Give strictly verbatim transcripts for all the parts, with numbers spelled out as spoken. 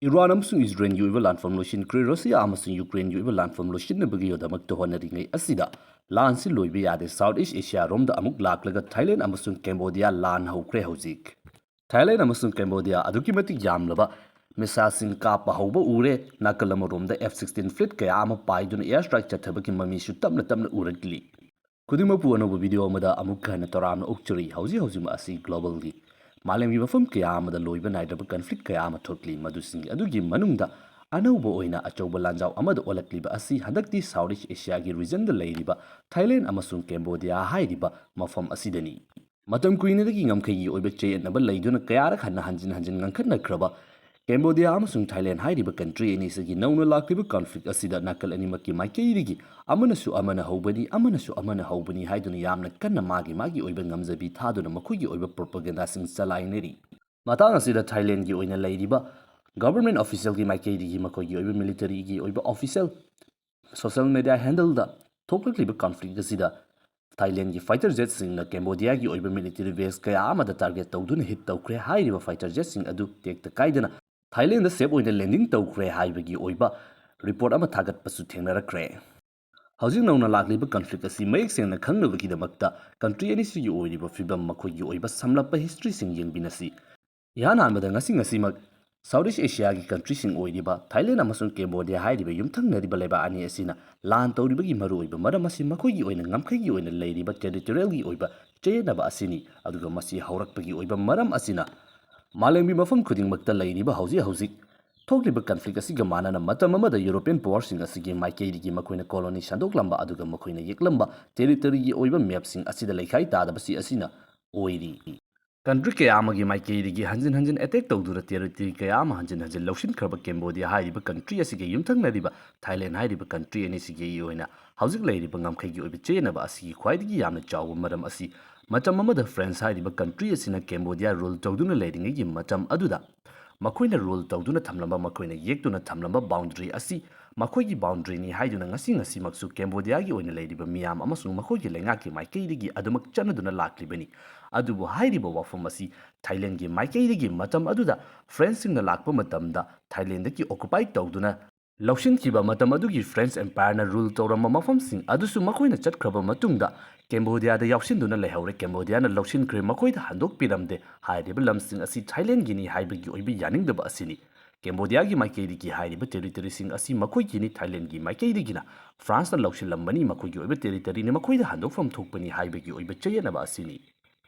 Iran ꯑꯃꯁꯨꯡ ꯏꯖꯔꯦꯜꯒꯤ ꯑꯣꯏꯕ ꯂꯥꯟꯐꯝ ꯂꯣꯏꯁꯤꯟꯈ꯭ꯔꯦ꯫ ꯔꯁꯤꯌꯥ ꯑꯃꯁꯨꯡ ꯌꯨꯀ꯭ꯔꯦꯟꯒꯤ ꯑꯣꯏꯕ ꯂꯥꯟꯐꯝ ꯂꯣꯏꯁꯤꯟꯅꯕꯒꯤꯗꯃꯛꯇ ꯍꯣꯠꯅꯔꯤꯉꯩ ꯑꯁꯤꯗ ꯂꯥꯟꯁꯤ ꯂꯣꯏꯕ ꯌꯥꯗꯦ꯫ ꯁꯥꯎꯠ ꯏꯁ ꯑꯦꯁꯤꯌꯥꯔꯣꯝꯗ ꯑꯃꯨꯛ ꯂꯥꯛꯂꯒ ꯊꯥꯏꯂꯦꯟ ꯑꯃꯁꯨꯡ ꯀꯦꯝꯕꯣꯗꯤꯌꯥ ꯂꯥꯟ ꯍꯧꯈ꯭ꯔꯦ ꯍꯧꯖꯤꯛ꯫ ꯊꯥꯏꯂꯦꯟ ꯑꯃꯁꯨꯡ ꯀꯦꯝꯕꯣꯗꯤꯌꯥ ꯑꯗꯨꯛꯀꯤ ꯃꯇꯤꯛ ꯌꯥꯝꯂꯕ ꯃꯤꯁꯥꯏꯜꯁꯤꯡ ꯀꯥꯞꯄ ꯍꯧꯕ ꯎꯔꯦ꯫ ꯅꯥꯀꯜ ꯑꯃꯔꯣꯝꯗ F sixteen fleet ꯀꯌꯥ ꯑꯃ ꯄꯥꯏꯗꯨꯅ air strike ꯆꯠꯊꯕꯒꯤ ꯃꯃꯤꯁꯨ ꯇꯞꯅ ꯇꯞꯅ ꯎꯔꯛꯂꯤ꯫ ꯈꯨꯗꯤꯡꯃꯛꯄꯨ ꯑꯅꯧꯕ video ꯑꯃꯗ ꯑꯃꯨꯛ ꯍꯟꯅ ꯇꯔꯥꯝꯅ ꯑꯣꯛꯆꯔꯤ꯫ ꯍꯧꯖꯤꯛ ꯍꯧꯖꯤꯛꯃꯛ ꯑꯁꯤ globally ꯃꯥꯂꯦꯝꯒꯤ ꯃꯐꯝ ꯀꯌꯥ ꯑꯃꯗ ꯂꯣꯏꯕ ꯅꯥꯏꯗ꯭ꯔꯕ conflict ꯀꯌꯥ ꯑꯃ ꯊꯣꯛꯂꯤ꯫ ꯃꯗꯨꯁꯤꯡ ꯑꯗꯨꯒꯤ ꯃꯅꯨꯡꯗ ꯑꯅꯧꯕ ꯑꯣꯏꯅ ꯑꯆꯧꯕ ꯂꯥꯟꯖꯥꯎ ꯑꯃꯗ ꯑꯣꯜꯂꯛꯂꯤꯕ ꯑꯁꯤ ꯍꯟꯗꯛꯇꯤ ꯁꯥꯎꯠ ꯏꯁ ꯑꯦꯁꯤꯌꯥꯒꯤ regionꯗ ꯂꯩꯔꯤꯕ ꯊꯥꯏꯂꯦꯟ ꯑꯃꯁꯨꯡ ꯀꯦꯝꯕꯣꯗꯤꯌꯥ ꯍꯥꯏꯔꯤꯕ ꯃꯐꯝ ꯑꯁꯤꯗꯅꯤ꯫ ꯃꯇꯝ ꯀꯨꯏꯅꯗꯒꯤ ꯉꯝꯈꯩꯒꯤ ꯑꯣꯏꯕ ꯆꯌꯦꯠꯅꯕ ꯂꯩꯗꯨꯅ ꯀꯌꯥꯔꯛ ꯍꯟꯅ ꯍꯟꯖꯤꯟ ꯍꯟꯖꯤꯟ ꯉꯥꯡꯈꯠꯅꯈ꯭ꯔꯕ ꯀꯦꯝꯕꯣꯗꯤꯌꯥ ꯑꯃꯁꯨꯡ ꯊꯥꯏꯂꯦꯟ ꯍꯥꯏꯔꯤꯕ country ꯑꯅꯤꯁꯤꯒꯤ ꯅꯧꯅ ꯂꯥꯛꯂꯤꯕ conflict ꯑꯁꯤꯗ ꯅꯥꯀꯜ ꯑꯅꯤꯃꯛꯀꯤ ꯃꯥꯏꯀꯩꯗꯒꯤ ꯑꯃꯅꯁꯨ ꯑꯃꯅ ꯍꯧꯕꯅꯤ, ꯑꯃꯅꯁꯨ ꯑꯃꯅ ꯍꯧꯕꯅꯤ ꯍꯥꯏꯗꯨꯅ ꯌꯥꯝꯅ ꯀꯟꯅ ꯃꯥꯒꯤ ꯃꯥꯒꯤ ꯑꯣꯏꯕ ꯉꯝꯖꯕꯤ ꯊꯥꯗꯨꯅ ꯃꯈꯣꯏꯒꯤ ꯑꯣꯏꯕ propagandaꯁꯤꯡ ꯆꯂꯥꯏꯅꯔꯤ꯫ ꯃꯇꯥꯡ ꯑꯁꯤꯗ ꯊꯥꯏꯂꯦꯟꯒꯤ ꯑꯣꯏꯅ ꯂꯩꯔꯤꯕ government officialꯒꯤ ꯃꯥꯏꯀꯩꯗꯒꯤ ꯃꯈꯣꯏꯒꯤ ꯑꯣꯏꯕ militaryꯒꯤ ꯑꯣꯏꯕ official social media handleꯗ ꯊꯣꯛꯂꯛꯂꯤꯕ conflict ꯑꯁꯤꯗ ꯊꯥꯏꯂꯦꯟꯒꯤ fighter jetꯁꯤꯡꯅ ꯀꯦꯝꯕꯣꯗꯤꯌꯥꯒꯤ ꯑꯣꯏꯕ military base ꯀꯌꯥ ꯑꯃꯗ target ꯇꯧꯗꯨꯅ hit ꯇꯧꯈ꯭ꯔꯦ꯫ ꯍꯥꯏꯔꯤꯕ fighter jetꯁꯤꯡ ꯑꯗꯨ ꯇꯦꯛꯇ ꯀꯥꯏꯗꯅ ꯊꯥꯏꯂꯦꯟꯗ safe ꯑꯣꯏꯅ landing ꯇꯧꯈ꯭ꯔꯦ ꯍꯥꯏꯕꯒꯤ ꯑꯣꯏꯕ report ꯑꯃ ꯊꯥꯒꯠꯄꯁꯨ ꯊꯦꯡꯅꯔꯛꯈ꯭ꯔꯦ꯫ ꯍꯧꯖꯤꯛ ꯅꯧꯅ ꯂꯥꯛꯂꯤꯕ conflict ꯑꯁꯤ ꯃꯌꯦꯛ ꯁꯦꯡꯅ ꯈꯪꯅꯕꯒꯤꯗꯃꯛꯇ country ꯑꯅꯤꯁꯤꯒꯤ ꯑꯣꯏꯔꯤꯕ ꯐꯤꯕꯝ, ꯃꯈꯣꯏꯒꯤ ꯑꯣꯏꯕ ꯁꯝꯂꯞꯄ historyꯁꯤꯡ ꯌꯦꯡꯃꯤꯟꯅꯁꯤ꯫ ꯏꯍꯥꯟ ꯍꯥꯟꯕꯗ ꯉꯁꯤ ꯉꯁꯤꯃꯛ South East Asiaꯒꯤ countryꯁꯤꯡ ꯑꯣꯏꯔꯤꯕ ꯊꯥꯏꯂꯦꯟ ꯑꯃꯁꯨꯡ ꯀꯦꯝꯕꯣꯗꯤꯌꯥ ꯍꯥꯏꯔꯤꯕ ꯌꯨꯝꯊꯪꯅꯔꯤꯕ ꯂꯩꯕꯥꯛ ꯑꯅꯤ ꯑꯁꯤꯅ ꯂꯥꯟ ꯇꯧꯔꯤꯕꯒꯤ ꯃꯔꯨꯑꯣꯏꯕ ꯃꯔꯝ ꯑꯁꯤ ꯃꯈꯣꯏꯒꯤ ꯑꯣꯏꯅ ꯉꯝꯈꯩꯒꯤ ꯑꯣꯏꯅ ꯂꯩꯔꯤꯕ territorialꯒꯤ ꯑꯣꯏꯕ ꯆꯌꯦꯠꯅꯕ ꯑꯁꯤꯅꯤ꯫ ꯑꯗꯨꯒ ꯃꯁꯤ ꯍꯧꯔꯛꯄꯒꯤ ꯑꯣꯏꯕ ꯃꯔꯝ ꯑꯁꯤꯅ ꯃꯥꯂꯦꯝꯒꯤ ꯃꯐꯝ ꯈꯨꯗꯤꯡꯃꯛꯇ ꯂꯩꯔꯤꯕ ꯍꯧꯖꯤꯛ ꯍꯧꯖꯤꯛ ꯊꯣꯛꯂꯤꯕ conflict ꯑꯁꯤꯒ ꯃꯥꯟꯅꯅ ꯃꯇꯝ ꯑꯃꯗ European powerꯁꯤꯡ ꯑꯁꯤꯒꯤ ꯃꯥꯏꯀꯩꯗꯒꯤ ꯃꯈꯣꯏꯅ colony ꯁꯟꯗꯣꯛꯂꯝꯕ ꯑꯗꯨꯒ ꯃꯈꯣꯏꯅ ꯌꯦꯛꯂꯝꯕ territoryꯒꯤ ꯑꯣꯏꯕ mapꯁꯤꯡ ꯑꯁꯤꯗ ꯂꯩꯈꯥꯏ ꯇꯥꯗꯕꯁꯤ ꯑꯁꯤꯅ ꯑꯣꯏꯔꯤ꯫ Country ꯀꯌꯥ ꯑꯃꯒꯤ ꯃꯥꯏꯀꯩꯗꯒꯤ ꯍꯟꯖꯤꯟ ꯍꯟꯖꯤꯟ attack ꯇꯧꯗꯨꯅ territory ꯀꯌꯥ ꯑꯃ ꯍꯟꯖꯤꯟ ꯍꯟꯖꯤꯟ ꯂꯧꯁꯤꯟꯈ꯭ꯔꯕ ꯀꯦꯝꯕꯣꯗꯤꯌꯥ ꯍꯥꯏꯔꯤꯕ country ꯑꯁꯤꯒ ꯌꯨꯝꯊꯪꯅꯔꯤꯕ ꯊꯥꯏꯂꯦꯟ ꯍꯥꯏꯔꯤꯕ country ꯑꯅꯤꯁꯤꯒꯤ ꯑꯣꯏꯅ ꯍꯧꯖꯤꯛ ꯂꯩꯔꯤꯕ ꯉꯝꯈꯩꯒꯤ ꯑꯣꯏꯕ ꯆꯌꯦꯠꯅꯕ ꯑꯁꯤꯒꯤ ꯈ꯭ꯋꯥꯏꯗꯒꯤ ꯌꯥꯝꯅ ꯆꯥꯎꯕ ꯃꯔꯝ ꯑꯁꯤ ꯃꯇꯝ ꯑꯃꯗ France ꯍꯥꯏꯔꯤꯕ country ꯑꯁꯤꯅ ꯀꯦꯝꯕꯣꯗꯤꯌꯥ rule ꯇꯧꯗꯨꯅ ꯂꯩꯔꯤꯉꯩꯒꯤ ꯃꯇꯝ ꯑꯗꯨꯗ ꯃꯈꯣꯏꯅ rule ꯇꯧꯗꯨꯅ ꯊꯝꯂꯝꯕ, ꯃꯈꯣꯏꯅ ꯌꯦꯛꯇꯨꯅ ꯊꯝꯂꯝꯕ boundary ꯑꯁꯤ ꯃꯈꯣꯏꯒꯤ boundaryꯅꯤ ꯍꯥꯏꯗꯨꯅ ꯉꯁꯤ ꯉꯁꯤꯃꯛꯁꯨ ꯀꯦꯝꯕꯣꯗꯤꯌꯥꯒꯤ ꯑꯣꯏꯅ ꯂꯩꯔꯤꯕ ꯃꯤꯌꯥꯝ ꯑꯃꯁꯨꯡ ꯃꯈꯣꯏꯒꯤ ꯂꯩꯉꯥꯛꯀꯤ ꯃꯥꯏꯀꯩꯗꯒꯤ ꯑꯗꯨꯃꯛ ꯆꯠꯅꯗꯨꯅ ꯂꯥꯛꯂꯤꯕꯅꯤ꯫ ꯑꯗꯨꯕꯨ ꯍꯥꯏꯔꯤꯕ ꯋꯥꯐꯝ ꯑꯁꯤ ꯊꯥꯏꯂꯦꯟꯒꯤ ꯃꯥꯏꯀꯩꯗꯒꯤ ꯃꯇꯝ ꯑꯗꯨꯗ Frenchꯁꯤꯡꯅ ꯂꯥꯛꯄ ꯃꯇꯝꯗ ꯊꯥꯏꯂꯦꯟꯗꯒꯤ occupy ꯇꯧꯗꯨꯅ ꯂꯧꯁꯤꯟꯈꯤꯕ ꯃꯇꯝ ꯑꯗꯨꯒꯤ French Empireꯅ rule ꯇꯧꯔꯝꯕ ꯃꯐꯝꯁꯤꯡ ꯑꯗꯨꯁꯨ ꯃꯈꯣꯏꯅ ꯆꯠꯈ꯭ꯔꯕ ꯃꯇꯨꯡꯗ ꯀꯦꯝꯕꯣꯗꯤꯌꯥꯗ ꯌꯥꯎꯁꯤꯟꯗꯨꯅ ꯂꯩꯍꯧꯔꯦ꯫ ꯀꯦꯝꯕꯣꯗꯤꯌꯥꯅ ꯂꯧꯁꯤꯟꯈ꯭ꯔꯦ, ꯃꯈꯣꯏꯗ ꯍꯟꯗꯣꯛꯄꯤꯔꯝꯗꯦ꯫ ꯍꯥꯏꯔꯤꯕ ꯂꯝꯁꯤꯡ ꯑꯁꯤ ꯊꯥꯏꯂꯦꯟꯒꯤꯅꯤ ꯍꯥꯏꯕꯒꯤ ꯑꯣꯏꯕ ꯌꯥꯅꯤꯡꯗꯕ ꯑꯁꯤꯅꯤ꯫ ꯀꯦꯝꯕꯣꯗꯤꯌꯥꯒꯤ ꯃꯥꯏꯀꯩꯗꯒꯤ ꯍꯥꯏꯔꯤꯕ territoryꯁꯤꯡ ꯑꯁꯤ ꯃꯈꯣꯏꯒꯤꯅꯤ, ꯊꯥꯏꯂꯦꯟꯒꯤ ꯃꯥꯏꯀꯩꯗꯒꯤꯅ Franceꯅ ꯂꯧꯁꯤꯜꯂꯝꯕꯅꯤ, ꯃꯈꯣꯏꯒꯤ ꯑꯣꯏꯕ territoryꯅꯤ, ꯃꯈꯣꯏꯗ ꯍꯟꯗꯣꯛꯐꯝ ꯊꯣꯛꯄꯅꯤ ꯍꯥꯏꯕꯒꯤ ꯑꯣꯏꯕ ꯆꯌꯦꯠꯅꯕ ꯑꯁꯤꯅꯤ꯫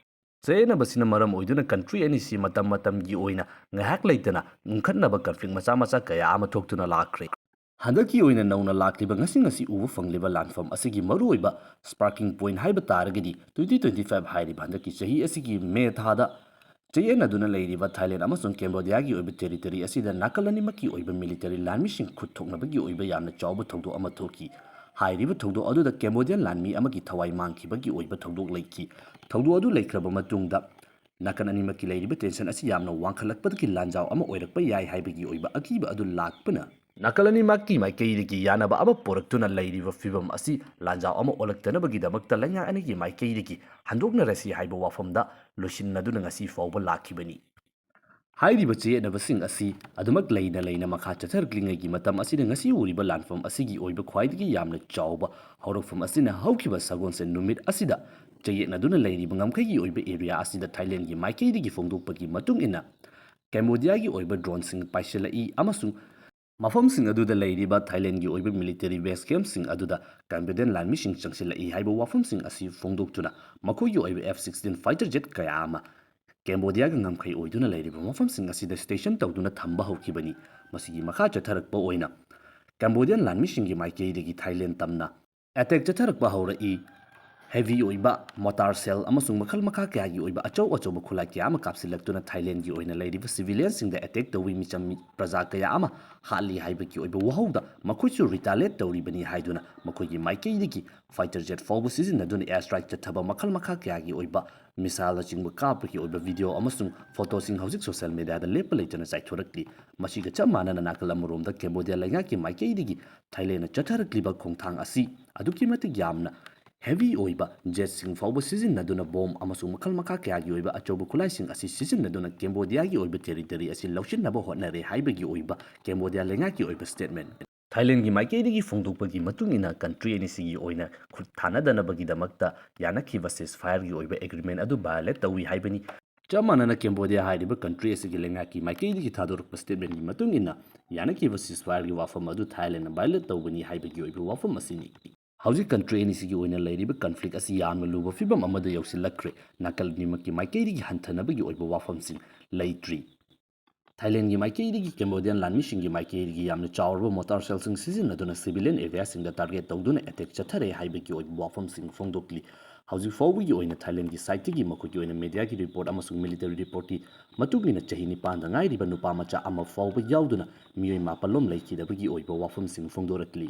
ꯆꯌꯦꯠꯅꯕꯁꯤꯅ ꯃꯔꯝ ꯑꯣꯏꯗꯨꯅ country ꯑꯅꯤꯁꯤ ꯃꯇꯝ ꯃꯇꯝꯒꯤ ꯑꯣꯏꯅ ꯉꯥꯏꯍꯥꯛ ꯂꯩꯇꯅ ꯎꯪꯈꯠꯅꯕ conflict ꯃꯆꯥ ꯃꯆꯥ ꯀꯌꯥ ꯑꯃ ꯊꯣꯛꯇꯨꯅ ꯂꯥꯛꯈ꯭ꯔꯦ꯫ ꯍꯟꯗꯛꯀꯤ ꯑꯣꯏꯅ ꯅꯧꯅ ꯂꯥꯛꯂꯤꯕ ꯉꯁꯤ ꯉꯁꯤ ꯎꯕ ꯐꯪꯂꯤꯕ ꯂꯥꯟꯐꯝ ꯑꯁꯤꯒꯤ ꯃꯔꯨꯑꯣꯏꯕ sparking point ꯍꯥꯏꯕ ꯇꯥꯔꯒꯗꯤ twenty twenty five ꯍꯥꯏꯔꯤꯕ ꯍꯟꯗꯛꯀꯤ ꯆꯍꯤ ꯑꯁꯤꯒꯤ May ꯊꯥꯗ ꯆꯌꯦꯠꯅꯗꯨꯅ ꯂꯩꯔꯤꯕ ꯊꯥꯏꯂꯦꯟ ꯑꯃꯁꯨꯡ ꯀꯦꯝꯕꯣꯗꯤꯌꯥꯒꯤ ꯑꯣꯏꯕ territory ꯑꯁꯤꯗ ꯅꯥꯀꯜ ꯑꯅꯤꯃꯛꯀꯤ ꯑꯣꯏꯕ military ꯂꯥꯟꯃꯤꯁꯤꯡ ꯈꯨꯠ ꯊꯣꯛꯅꯕꯒꯤ ꯑꯣꯏꯕ ꯌꯥꯝꯅ ꯆꯥꯎꯕ ꯊꯧꯗꯣꯛ ꯑꯃ ꯊꯣꯛꯈꯤ꯫ ꯍꯥꯏꯔꯤꯕ ꯊꯧꯗꯣꯛ ꯑꯗꯨꯗ ꯀꯦꯝꯕꯣꯗꯤꯌꯥꯟ ꯂꯥꯟꯃꯤ ꯑꯃꯒꯤ ꯊꯋꯥꯏ ꯃꯥꯡꯈꯤꯕꯒꯤ ꯑꯣꯏꯕ ꯊꯧꯗꯣꯛ ꯂꯩꯈꯤ꯫ ꯊꯧꯗꯣꯛ ꯑꯗꯨ ꯂꯩꯈ꯭ꯔꯕ ꯃꯇꯨꯡꯗ ꯅꯥꯀꯜ ꯑꯅꯤꯃꯛꯀꯤ ꯂꯩꯔꯤꯕ tension ꯑꯁꯤ ꯌꯥꯝꯅ ꯋꯥꯡꯈꯠꯂꯛꯄꯗꯒꯤ ꯂꯥꯟꯖꯥꯎ ꯑꯃ ꯑꯣꯏꯔꯛꯄ ꯌꯥꯏ ꯍꯥꯏꯕꯒꯤ ꯑꯣꯏꯕ ꯑꯀꯤꯕ ꯑꯗꯨ ꯂꯥꯛꯄꯅ ꯅꯥꯀꯜ ꯑꯅꯤꯃꯛꯀꯤ ꯃꯥꯏꯀꯩꯗꯒꯤ ꯌꯥꯅꯕ ꯑꯃ ꯄꯨꯔꯛꯇꯨꯅ ꯂꯩꯔꯤꯕ ꯐꯤꯚꯝ ꯑꯁꯤ ꯂꯥꯟꯖꯥꯎ ꯑꯃ ꯑꯣꯜꯂꯛꯇꯅꯕꯒꯤꯗꯃꯛꯇ ꯂꯩꯉꯥꯛ ꯑꯅꯤꯒꯤ ꯃꯥꯏꯀꯩꯗꯒꯤ ꯍꯟꯗꯣꯛꯅꯔꯁꯤ ꯍꯥꯏꯕ ꯋꯥꯐꯝꯗ ꯂꯣꯏꯁꯤꯟꯅꯗꯨꯅ ꯉꯁꯤ ꯐꯥꯎꯕ ꯂꯥꯛꯈꯤꯕꯅꯤ꯫ ꯍꯥꯏꯔꯤꯕ ꯆꯌꯦꯠꯅꯕꯁꯤꯡ ꯑꯁꯤ ꯑꯗꯨꯃꯛ ꯂꯩꯅ ꯂꯩꯅ ꯃꯈꯥ ꯆꯠꯊꯔꯛꯂꯤꯉꯩꯒꯤ ꯃꯇꯝ ꯑꯁꯤꯗ ꯉꯁꯤ ꯎꯔꯤꯕ ꯂꯥꯟꯐꯝ ꯑꯁꯤꯒꯤ ꯑꯣꯏꯕ ꯈ꯭ꯋꯥꯏꯗꯒꯤ ꯌꯥꯝꯅ ꯆꯥꯎꯕ ꯍꯧꯔꯛꯐꯝ ꯑꯁꯤꯅ ꯍꯧꯈꯤꯕ ꯁꯒꯣꯜꯁꯦꯟ ꯅꯨꯃꯤꯠ ꯑꯁꯤꯗ ꯆꯌꯦꯠꯅꯗꯨꯅ ꯂꯩꯔꯤꯕ ꯉꯝꯈꯩꯒꯤ ꯑꯣꯏꯕ area ꯑꯁꯤꯗ ꯊꯥꯏꯂꯦꯟꯒꯤ ꯃꯥꯏꯀꯩꯗꯒꯤ ꯐꯣꯡꯗꯣꯛꯄꯒꯤ ꯃꯇꯨꯡ ꯏꯟꯅ ꯀꯦꯝꯕꯣꯗꯤꯌꯥꯒꯤ ꯑꯣꯏꯕ droneꯁꯤꯡ ꯄꯥꯏꯁꯤꯜꯂꯛꯏ ꯑꯃꯁꯨꯡ ꯃꯐꯝꯁꯤꯡ ꯑꯗꯨꯗ ꯂꯩꯔꯤꯕ ꯊꯥꯏꯂꯦꯟꯒꯤ ꯑꯣꯏꯕ military base campꯁꯤꯡ ꯑꯗꯨꯗ ꯀꯦꯝꯕꯣꯗꯤꯌꯥꯟ ꯂꯥꯟꯃꯤꯁꯤꯡ ꯆꯪꯁꯤꯜꯂꯛꯏ ꯍꯥꯏꯕ ꯋꯥꯐꯝꯁꯤꯡ ꯑꯁꯤ ꯐꯣꯡꯗꯣꯛꯇꯨꯅ ꯃꯈꯣꯏꯒꯤ ꯑꯣꯏꯕ F sixteen fighter jet ꯀꯌꯥ ꯑꯃ ꯀꯦꯝꯕꯣꯗꯤꯌꯥꯒ ꯉꯝꯈꯩ ꯑꯣꯏꯗꯨꯅ ꯂꯩꯔꯤꯕ ꯃꯐꯝꯁꯤꯡ ꯑꯁꯤꯗ station ꯇꯧꯗꯨꯅ ꯊꯝꯕ ꯍꯧꯈꯤꯕꯅꯤ꯫ ꯃꯁꯤꯒꯤ ꯃꯈꯥ ꯆꯠꯊꯔꯛꯄ ꯑꯣꯏꯅ ꯀꯦꯝꯕꯣꯗꯤꯌꯥꯟ ꯂꯥꯟꯃꯤꯁꯤꯡꯒꯤ ꯃꯥꯏꯀꯩꯗꯒꯤ ꯊꯥꯏꯂꯦꯟ ꯇꯝꯅ attack ꯆꯠꯊꯔꯛꯄ ꯍꯧꯔꯛꯏ꯫ ꯍꯦꯚꯤ ꯑꯣꯏꯕ ꯃꯣꯇꯥꯔ ꯁꯦꯜ ꯑꯃꯁꯨꯡ ꯃꯈꯜ ꯃꯈꯥ ꯀꯌꯥꯒꯤ ꯑꯣꯏꯕ ꯑꯆꯧ ꯑꯆꯧꯕ ꯈꯨꯠꯂꯥꯏ ꯀꯌꯥ ꯑꯃ ꯀꯥꯞꯁꯤꯜꯂꯛꯇꯨꯅ ꯊꯥꯏꯂꯦꯟꯒꯤ ꯑꯣꯏꯅ ꯂꯩꯔꯤꯕ ꯁꯤꯚꯤꯂꯤꯌꯟꯁꯤꯡꯗ ꯑꯦꯇꯦꯛ ꯇꯧꯏ, ꯃꯤꯆꯝ ꯃꯤ-, ꯄ꯭ꯔꯖꯥ ꯀꯌꯥ ꯑꯃ ꯍꯥꯠꯂꯤ ꯍꯥꯏꯕꯒꯤ ꯑꯣꯏꯕ ꯋꯥꯍꯧꯗ ꯃꯈꯣꯏꯁꯨ ꯔꯤꯇꯥꯂꯦꯠ ꯇꯧꯔꯤꯕꯅꯤ ꯍꯥꯏꯗꯨꯅ ꯃꯈꯣꯏꯒꯤ ꯃꯥꯏꯀꯩꯗꯒꯤ ꯐꯥꯏꯇꯔ ꯖꯦꯠ ꯐꯥꯎꯕ ꯁꯤꯖꯤꯟꯅꯗꯨꯅ ꯑꯦꯌꯔ ꯁ꯭ꯇ꯭ꯔꯥꯏꯛ ꯆꯠꯊꯕ ꯃꯈꯜ ꯃꯈꯥ ꯀꯌꯥꯒꯤ ꯑꯣꯏꯕ ꯃꯤꯁꯥꯏꯜꯅꯆꯤꯡꯕ ꯀꯥꯞꯄꯒꯤ ꯑꯣꯏꯕ ꯚꯤꯗꯤꯑꯣ ꯑꯃꯁꯨꯡ ꯐꯣꯇꯣꯁꯤꯡ ꯍꯧꯖꯤꯛ ꯁꯣꯁꯤꯌꯦꯜ ꯃꯦꯗꯤꯌꯥꯗ ꯂꯦꯞꯄ ꯂꯩꯇꯅ ꯆꯥꯏꯊꯣꯔꯛꯂꯤ꯫ ꯃꯁꯤꯒ ꯆꯞ ꯃꯥꯟꯅꯅ ꯅꯥꯀꯜ ꯑꯃꯔꯣꯝꯗ ꯀꯦꯝꯕꯣꯗꯤꯌꯥ ꯂꯩꯉꯥꯛꯀꯤ ꯃꯥꯏꯀꯩꯗꯒꯤ ꯊꯥꯏꯂꯦꯟꯗꯅ ꯆꯠꯊꯔꯛꯂꯤꯕ ꯈꯣꯡꯊꯥꯡ ꯑꯁꯤ ꯑꯗꯨꯛꯀꯤ ꯃꯇꯤꯛ ꯌꯥꯝꯅ ꯍꯦꯚꯤ ꯑꯣꯏꯕ ꯖꯦꯠꯁꯤꯡ ꯐꯥꯎꯕ ꯁꯤꯖꯤꯟꯅꯗꯨꯅ ꯕꯣꯝ ꯑꯃꯁꯨꯡ ꯃꯈꯜ ꯃꯈꯥ ꯀꯌꯥꯒꯤ ꯑꯣꯏꯕ ꯑꯆꯧꯕ ꯈꯨꯠꯂꯥꯏꯁꯤꯡ ꯑꯁꯤ ꯁꯤꯖꯤꯟꯅꯗꯨꯅ ꯀꯦꯝꯕꯣꯗꯤꯌꯥꯒꯤ ꯑꯣꯏꯕ ꯇꯦꯔꯤꯇꯣꯔꯤ ꯑꯁꯤ ꯂꯧꯁꯤꯟꯅꯕ ꯍꯣꯠꯅꯔꯦ ꯍꯥꯏꯕꯒꯤ ꯑꯣꯏꯕ ꯀꯦꯝꯕꯣꯗꯤꯌꯥ ꯂꯩꯉꯥꯛꯀꯤ ꯑꯣꯏꯕ ꯁ꯭ꯇꯦꯠꯃꯦꯟ꯫ ꯊꯥꯏꯂꯦꯟꯒꯤ ꯃꯥꯏꯀꯩꯗꯒꯤ ꯐꯣꯡꯗꯣꯛꯄꯒꯤ ꯃꯇꯨꯡ ꯏꯟꯅ, ꯀꯟꯇ꯭ꯔꯤ ꯑꯅꯤꯁꯤꯒꯤ ꯑꯣꯏꯅ ꯈꯨꯠ ꯊꯥꯅꯗꯅꯕꯒꯤꯗꯃꯛꯇ ꯌꯥꯅꯈꯤꯕ ceasefire ꯒꯤ ꯑꯣꯏꯕ ꯑꯦꯒ꯭ꯔꯤꯃꯦꯟ ꯑꯗꯨ ꯚꯥꯏꯑꯣꯂꯦꯠ ꯇꯧꯏ ꯍꯥꯏꯕꯅꯤ꯫ ꯆꯞ ꯃꯥꯟꯅꯅ ꯀꯦꯝꯕꯣꯗꯤꯌꯥ ꯍꯥꯏꯔꯤꯕ ꯀꯟꯇ꯭ꯔꯤ ꯑꯁꯤꯒꯤ ꯂꯩꯉꯥꯛꯀꯤ ꯃꯥꯏꯀꯩꯗꯒꯤ ꯊꯥꯗꯣꯔꯛꯄ ꯁ꯭ꯇꯦꯠꯃꯦꯟꯒꯤ ꯃꯇꯨꯡ ꯏꯟꯅ, ꯌꯥꯅꯈꯤꯕ ceasefire ꯒꯤ ꯋꯥꯐꯝ ꯑꯗꯨ ꯊꯥꯏꯂꯦꯟꯗꯅ ꯚꯥꯏꯑꯣꯂꯦꯠ ꯇꯧꯕꯅꯤ ꯍꯥꯏꯕꯒꯤ ꯑꯣꯏꯕ ꯋꯥꯐꯝ ꯑꯁꯤꯅꯤ꯫ ꯍꯧꯖꯤꯛ ꯀꯟꯇ꯭ꯔꯤ ꯑꯅꯤꯁꯤꯒꯤ ꯑꯣꯏꯅ ꯂꯩꯔꯤꯕ ꯀꯟꯐ꯭ꯂꯤꯛ ꯑꯁꯤ ꯌꯥꯝꯅ ꯂꯨꯕ ꯐꯤꯕꯝ ꯑꯃꯗ ꯌꯧꯁꯤꯜꯂꯛꯈ꯭ꯔꯦ꯫ ꯅꯥꯀꯜ ꯑꯅꯤꯃꯛꯀꯤ ꯃꯥꯏꯀꯩꯗꯒꯤ ꯍꯟꯊꯅꯕꯒꯤ ꯑꯣꯏꯕ ꯋꯥꯐꯝꯁꯤꯡ ꯂꯩꯇ꯭ꯔꯤ꯫ ꯊꯥꯏꯂꯦꯟꯒꯤ ꯃꯥꯏꯀꯩꯗꯒꯤ ꯀꯦꯝꯕꯣꯗꯤꯌꯥꯟ ꯂꯥꯟꯃꯤꯁꯤꯡꯒꯤ ꯃꯥꯏꯀꯩꯗꯒꯤ ꯌꯥꯝꯅ ꯆꯥꯎꯔꯕ ꯃꯣꯇꯥꯔ ꯁꯦꯜꯁꯤꯡ ꯁꯤꯖꯤꯟꯅꯗꯨꯅ ꯁꯤꯚꯤꯂꯤꯌꯟ ꯑꯦꯔꯤꯌꯥꯁꯤꯡꯗ ꯇꯥꯔꯒꯦꯠ ꯇꯧꯗꯨꯅ ꯑꯦꯇꯦꯛ ꯆꯠꯊꯔꯦ ꯍꯥꯏꯕꯒꯤ ꯑꯣꯏꯕ ꯋꯥꯐꯝꯁꯤꯡ ꯐꯣꯡꯗꯣꯛꯂꯤ꯫ ꯍꯧꯖꯤꯛ ꯐꯥꯎꯕꯒꯤ ꯑꯣꯏꯅ ꯊꯥꯏꯂꯦꯟꯒꯤ ꯁꯥꯏꯠꯇꯒꯤ ꯃꯈꯣꯏꯒꯤ ꯑꯣꯏꯅ ꯃꯦꯗꯤꯌꯥꯒꯤ ꯔꯤꯄꯣꯔꯠ ꯑꯃꯁꯨꯡ ꯃꯤꯂꯤꯇꯔꯤ ꯔꯤꯄꯣꯔꯠꯀꯤ ꯃꯇꯨꯡ ꯏꯟꯅ ꯆꯍꯤ ꯅꯤꯄꯥꯟꯗ ꯉꯥꯏꯔꯤꯕ ꯅꯨꯄꯥ ꯃꯆꯥ ꯑꯃ ꯐꯥꯎꯕ ꯌꯥꯎꯗꯨꯅ ꯃꯤꯑꯣꯏ ꯃꯥꯄꯜꯂꯣꯝ ꯂꯩꯈꯤꯗꯕꯒꯤ ꯑꯣꯏꯕ ꯋꯥꯐꯝꯁꯤꯡ ꯐꯣꯡꯗꯣꯔꯛꯂꯤ꯫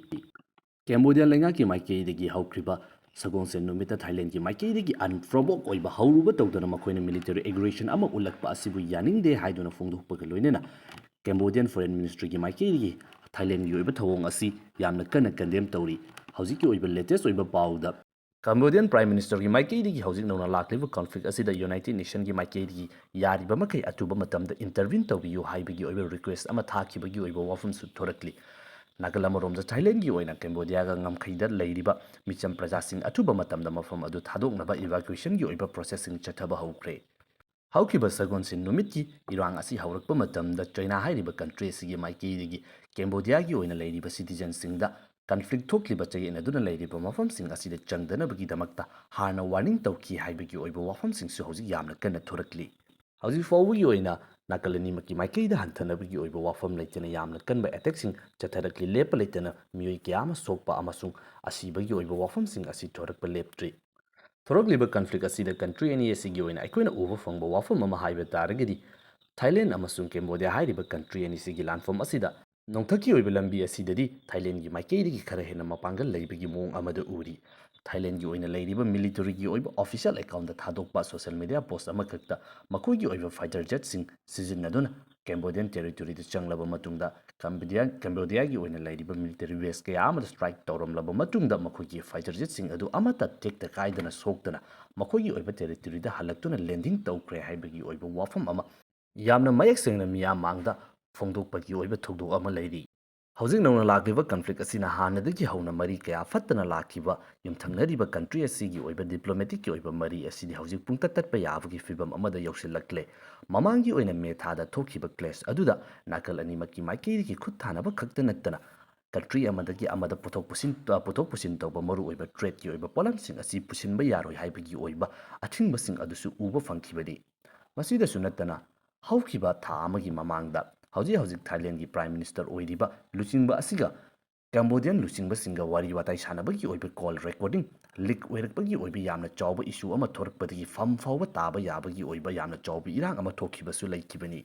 ꯀꯦꯝꯕꯣꯗꯤꯌꯥ ꯂꯩꯉꯥꯛꯀꯤ ꯃꯥꯏꯀꯩꯗꯒꯤ ꯍꯧꯈ꯭ꯔꯤꯕ ꯁꯒꯣꯜꯁꯦꯟ ꯅꯨꯃꯤꯠꯇ ꯊꯥꯏꯂꯦꯟꯒꯤ ꯃꯥꯏꯀꯩꯗꯒꯤ ꯑꯟꯄ꯭ꯔꯣꯚꯣꯛ ꯑꯣꯏꯕ ꯍꯧꯔꯨꯕ ꯇꯧꯗꯅ ꯃꯈꯣꯏꯅ ꯃꯤꯂꯤꯇꯔꯤ ꯑꯦꯒ꯭ꯔꯦꯁꯟ ꯑꯃ ꯎꯠꯂꯛꯄ ꯑꯁꯤꯕꯨ ꯌꯥꯅꯤꯡꯗꯦ ꯍꯥꯏꯗꯨꯅ ꯐꯣꯡꯗꯣꯛꯄꯒ ꯂꯣꯏꯅꯅ ꯀꯦꯝꯕꯣꯗꯤꯌꯟ ꯐꯣꯔꯦꯟ ꯃꯤꯅꯤꯁꯇ꯭ꯔꯤꯒꯤ ꯃꯥꯏꯀꯩꯗꯒꯤ ꯊꯥꯏꯂꯦꯟꯒꯤ ꯑꯣꯏꯕ ꯊꯧꯑꯣꯡ ꯑꯁꯤ ꯌꯥꯝꯅ ꯀꯟꯅ ꯀꯟꯗꯦꯝ ꯇꯧꯔꯤ꯫ ꯍꯧꯖꯤꯛꯀꯤ ꯑꯣꯏꯕ ꯂꯦꯇꯦꯁ ꯑꯣꯏꯕ ꯄꯥꯎꯗ ꯀꯦꯝꯕꯣꯗꯤꯌꯟ ꯄ꯭ꯔꯥꯏꯝ ꯃꯤꯅꯤꯁꯇꯔꯒꯤ ꯃꯥꯏꯀꯩꯗꯒꯤ ꯍꯧꯖꯤꯛ ꯅꯧꯅ ꯂꯥꯛꯂꯤꯕ ꯀꯟꯐ꯭ꯂꯤꯛ ꯑꯁꯤꯗ ꯌꯨꯅꯥꯏꯇꯦꯗ ꯅꯦꯁꯟꯒꯤ ꯃꯥꯏꯀꯩꯗꯒꯤ ꯌꯥꯔꯤꯕ ꯃꯈꯩ ꯑꯊꯨꯕ ꯃꯇꯝꯗ ꯏꯟꯇꯔꯚꯤꯟ ꯇꯧꯕꯤꯌꯨ ꯍꯥꯏꯕꯒꯤ ꯑꯣꯏꯕ ꯔꯤꯀ꯭ꯋꯦꯁ ꯑꯃ ꯊꯥꯈꯤꯕꯒꯤ ꯑꯣꯏꯕ ꯋꯥꯐꯝꯁꯨ ꯊꯣꯔꯛꯂꯤ꯫ ꯅꯥꯀꯜ ꯑꯃꯔꯣꯝꯗ ꯊꯥꯏꯂꯦꯟꯒꯤ ꯑꯣꯏꯅ ꯀꯦꯝꯕꯣꯗꯤꯌꯥꯒ ꯉꯝꯈꯩꯗ ꯂꯩꯔꯤꯕ ꯃꯤꯆꯝ ꯄ꯭ꯔꯖꯥꯁꯤꯡ ꯑꯊꯨꯕ ꯃꯇꯝꯗ ꯃꯐꯝ ꯑꯗꯨ ꯊꯥꯗꯣꯛꯅꯕ ꯏꯚꯥꯀ꯭ꯌꯨꯌꯦꯁꯟꯒꯤ ꯑꯣꯏꯕ ꯄ꯭ꯔꯣꯁꯦꯁꯁꯤꯡ ꯆꯠꯊꯕ ꯍꯧꯈ꯭ꯔꯦ꯫ ꯍꯧꯈꯤꯕ ꯁꯒꯣꯜꯁꯦꯟ ꯅꯨꯃꯤꯠꯀꯤ ꯏꯔꯥꯡ ꯑꯁꯤ ꯍꯧꯔꯛꯄ ꯃꯇꯝꯗ ꯆꯩꯅꯥ ꯍꯥꯏꯔꯤꯕ ꯀꯟꯇ꯭ꯔꯤ ꯑꯁꯤꯒꯤ ꯃꯥꯏꯀꯩꯗꯒꯤ ꯀꯦꯝꯕꯣꯗꯤꯌꯥꯒꯤ ꯑꯣꯏꯅ ꯂꯩꯔꯤꯕ ꯁꯤꯇꯤꯖꯟꯁꯤꯡꯗ ꯀꯟꯐ꯭ꯂꯤꯛ ꯊꯣꯛꯂꯤꯕ ꯆꯌꯦꯠꯅꯗꯨꯅ ꯂꯩꯔꯤꯕ ꯃꯐꯝꯁꯤꯡ ꯑꯁꯤꯗ ꯆꯪꯗꯅꯕꯒꯤꯗꯃꯛꯇ ꯍꯥꯟꯅ ꯋꯥꯔꯅꯤꯡ ꯇꯧꯈꯤ ꯍꯥꯏꯕꯒꯤ ꯑꯣꯏꯕ ꯋꯥꯐꯝꯁꯤꯡꯁꯨ ꯍꯧꯖꯤꯛ ꯌꯥꯝꯅ ꯀꯟꯅ ꯊꯣꯔꯛꯂꯤ꯫ ꯍꯧꯖꯤꯛ ꯐꯥꯎꯕꯒꯤ ꯑꯣꯏꯅ ꯅꯥꯀꯜ ꯑꯅꯤꯃꯛꯀꯤ ꯃꯥꯏꯀꯩꯗ ꯍꯟꯊꯅꯕꯒꯤ ꯑꯣꯏꯕ ꯋꯥꯐꯝ ꯂꯩꯇꯅ ꯌꯥꯝꯅ ꯀꯟꯕ ꯑꯦꯇꯦꯛꯁꯤꯡ ꯆꯠꯊꯔꯛꯂꯤ꯫ ꯂꯦꯞꯄ ꯂꯩꯇꯅ ꯃꯤꯑꯣꯏ ꯀꯌꯥ ꯑꯃ ꯁꯣꯛꯄ ꯑꯃꯁꯨꯡ ꯑꯁꯤꯕꯒꯤ ꯑꯣꯏꯕ ꯋꯥꯐꯝꯁꯤꯡ ꯑꯁꯤ ꯊꯣꯔꯛꯄ ꯂꯦꯞꯇ꯭ꯔꯤ꯫ ꯊꯣꯔꯛꯂꯤꯕ ꯀꯟꯐ꯭ꯂꯤꯛ ꯑꯁꯤꯗ ꯀꯟꯇ꯭ꯔꯤ ꯑꯅꯤ ꯑꯁꯤꯒꯤ ꯑꯣꯏꯅ ꯑꯩꯈꯣꯏꯅ ꯎꯕ ꯐꯪꯕ ꯋꯥꯐꯝ ꯑꯃ ꯍꯥꯏꯕ ꯇꯥꯔꯒꯗꯤ, ꯊꯥꯏꯂꯦꯟ ꯑꯃꯁꯨꯡ ꯀꯦꯝꯕꯣꯗꯤꯌꯥ ꯍꯥꯏꯔꯤꯕ ꯀꯟꯇ꯭ꯔꯤ ꯑꯅꯤꯁꯤꯒꯤ ꯂꯥꯟꯐꯝ ꯑꯁꯤꯗ ꯅꯣꯡꯊꯛꯀꯤ ꯑꯣꯏꯕ ꯂꯝꯕꯤ ꯑꯁꯤꯗꯗꯤ ꯊꯥꯏꯂꯦꯟꯒꯤ ꯃꯥꯏꯀꯩꯗꯒꯤ ꯈꯔ ꯍꯦꯟꯅ ꯃꯄꯥꯡꯒꯜ ꯂꯩꯕꯒꯤ ꯃꯑꯣꯡ ꯑꯃꯗ ꯎꯔꯤ꯫ ꯊꯥꯏꯂꯦꯟꯒꯤ ꯑꯣꯏꯅ ꯂꯩꯔꯤꯕ ꯃꯤꯂꯤꯇꯔꯤꯒꯤ ꯑꯣꯏꯕ ꯑꯣꯐꯤꯁꯤꯌꯦꯜ ꯑꯦꯀꯥꯎꯟꯗ ꯊꯥꯗꯣꯛꯄ ꯁꯣꯁꯤꯌꯦꯜ ꯃꯤꯗꯤꯌꯥ ꯄꯣꯁ ꯑꯃꯈꯛꯇ ꯃꯈꯣꯏꯒꯤ ꯑꯣꯏꯕ ꯐꯥꯏꯇꯔ ꯖꯦꯠꯁꯤꯡ ꯁꯤꯖꯤꯟꯅꯗꯨꯅ ꯀꯦꯝꯕꯣꯗꯤꯌꯟ ꯇꯦꯔꯤꯇꯣꯔꯤꯗ ꯆꯪꯂꯕ ꯃꯇꯨꯡꯗ, ꯀꯦꯝꯕꯣꯗꯤꯌꯥ-, ꯀꯦꯝꯕꯣꯗꯤꯌꯥꯒꯤ ꯑꯣꯏꯅ ꯂꯩꯔꯤꯕ ꯃꯤꯂꯤꯇꯔꯤ ꯕꯦꯁ ꯀꯌꯥ ꯑꯃꯗ ꯁ꯭ꯇ꯭ꯔꯥꯏꯛ ꯇꯧꯔꯝꯂꯕ ꯃꯇꯨꯡꯗ ꯃꯈꯣꯏꯒꯤ ꯐꯥꯏꯇꯔ ꯖꯦꯠꯁꯤꯡ ꯑꯗꯨ ꯑꯃꯠꯇ ꯇꯦꯛꯇ ꯀꯥꯏꯗꯅ ꯁꯣꯛꯇꯅ ꯃꯈꯣꯏꯒꯤ ꯑꯣꯏꯕ ꯇꯦꯔꯤꯇꯣꯔꯤꯗ ꯍꯜꯂꯛꯇꯨꯅ ꯂꯦꯟꯗꯤꯡ ꯇꯧꯈ꯭ꯔꯦ ꯍꯥꯏꯕꯒꯤ ꯑꯣꯏꯕ ꯋꯥꯐꯝ ꯑꯃ ꯌꯥꯝꯅ ꯃꯌꯦꯛ ꯁꯦꯡꯅ ꯃꯤꯌꯥꯝ ꯃꯥꯡꯗ ꯐꯣꯡꯗꯣꯛꯄꯒꯤ ꯑꯣꯏꯕ ꯊꯧꯗꯣꯛ ꯑꯃ ꯂꯩꯔꯤ꯫ ꯍꯧꯖꯤꯛ ꯅꯧꯅ ꯂꯥꯛꯂꯤꯕ ꯀꯟꯐ꯭ꯂꯤꯛ ꯑꯁꯤꯅ ꯍꯥꯟꯅꯗꯒꯤ ꯍꯧꯅ ꯃꯔꯤ ꯀꯌꯥ ꯐꯠꯇꯅ ꯂꯥꯛꯈꯤꯕ ꯌꯨꯝꯊꯪꯅꯔꯤꯕ ꯀꯟꯇ꯭ꯔꯤ ꯑꯁꯤꯒꯤ ꯑꯣꯏꯕ ꯗꯤꯄ꯭ꯂꯣꯃꯦꯇꯤꯛꯀꯤ ꯑꯣꯏꯕ ꯃꯔꯤ ꯑꯁꯤꯗꯤ ꯍꯧꯖꯤꯛ ꯄꯨꯡꯇꯠ ꯇꯠꯄ ꯌꯥꯕꯒꯤ ꯐꯤꯕꯝ ꯑꯃꯗ ꯌꯧꯁꯤꯜꯂꯛꯂꯦ꯫ ꯃꯃꯥꯡꯒꯤ ꯑꯣꯏꯅ ꯃꯦ ꯊꯥꯗ ꯊꯣꯛꯈꯤꯕ ꯀ꯭ꯂꯦꯁ ꯑꯗꯨꯗ ꯅꯥꯀꯜ ꯑꯅꯤꯃꯛꯀꯤ ꯃꯥꯏꯀꯩꯗꯒꯤ ꯈꯨꯠ ꯊꯥꯅꯕ ꯈꯛꯇ ꯅꯠꯇꯅ ꯀꯟꯇ꯭ꯔꯤ ꯑꯃꯗꯒꯤ ꯑꯃꯗ ꯄꯨꯊꯣꯛ ꯄꯨꯁꯤꯟ, ꯑ, ꯄꯨꯊꯣꯛ ꯄꯨꯁꯤꯟ ꯇꯧꯕ ꯃꯔꯨꯑꯣꯏꯕ ꯇ꯭ꯔꯦꯗꯀꯤ ꯑꯣꯏꯕ ꯄꯣꯠꯂꯝꯁꯤꯡ ꯑꯁꯤ ꯄꯨꯁꯤꯟꯕ ꯌꯥꯔꯣꯏ ꯍꯥꯏꯕꯒꯤ ꯑꯣꯏꯕ ꯑꯊꯤꯡꯕꯁꯤꯡ ꯑꯗꯨꯁꯨ ꯎꯕ ꯐꯪꯈꯤꯕꯅꯤ꯫ ꯃꯁꯤꯗꯁꯨ ꯅꯠꯇꯅ, ꯍꯧꯈꯤꯕ ꯊꯥ ꯑꯃꯒꯤ ꯃꯃꯥꯡꯗ ꯍꯧꯖꯤꯛ ꯍꯧꯖꯤꯛ ꯊꯥꯏꯂꯦꯟꯒꯤ ꯄ꯭ꯔꯥꯏꯝ ꯃꯤꯅꯤꯁꯇꯔ ꯑꯣꯏꯔꯤꯕ ꯂꯨꯆꯤꯡꯕ ꯑꯁꯤꯒ ꯀꯦꯝꯕꯣꯗꯤꯌꯟ ꯂꯨꯆꯤꯡꯕꯁꯤꯡꯒ ꯋꯥꯔꯤ ꯋꯥꯇꯥꯏ ꯁꯥꯟꯅꯕꯒꯤ ꯑꯣꯏꯕ ꯀꯣꯜ ꯔꯦꯀꯣꯔꯗꯤꯡ ꯂꯤꯛ ꯑꯣꯏꯔꯛꯄꯒꯤ ꯑꯣꯏꯕ ꯌꯥꯝꯅ ꯆꯥꯎꯕ ꯏꯁꯨ ꯑꯃ ꯊꯣꯔꯛꯄꯗꯒꯤ ꯐꯝ ꯐꯥꯎꯕ ꯇꯥꯕ ꯌꯥꯕꯒꯤ ꯑꯣꯏꯕ ꯌꯥꯝꯅ ꯆꯥꯎꯕ ꯏꯔꯥꯡ ꯑꯃ ꯊꯣꯛꯈꯤꯕꯁꯨ ꯂꯩꯈꯤꯕꯅꯤ꯫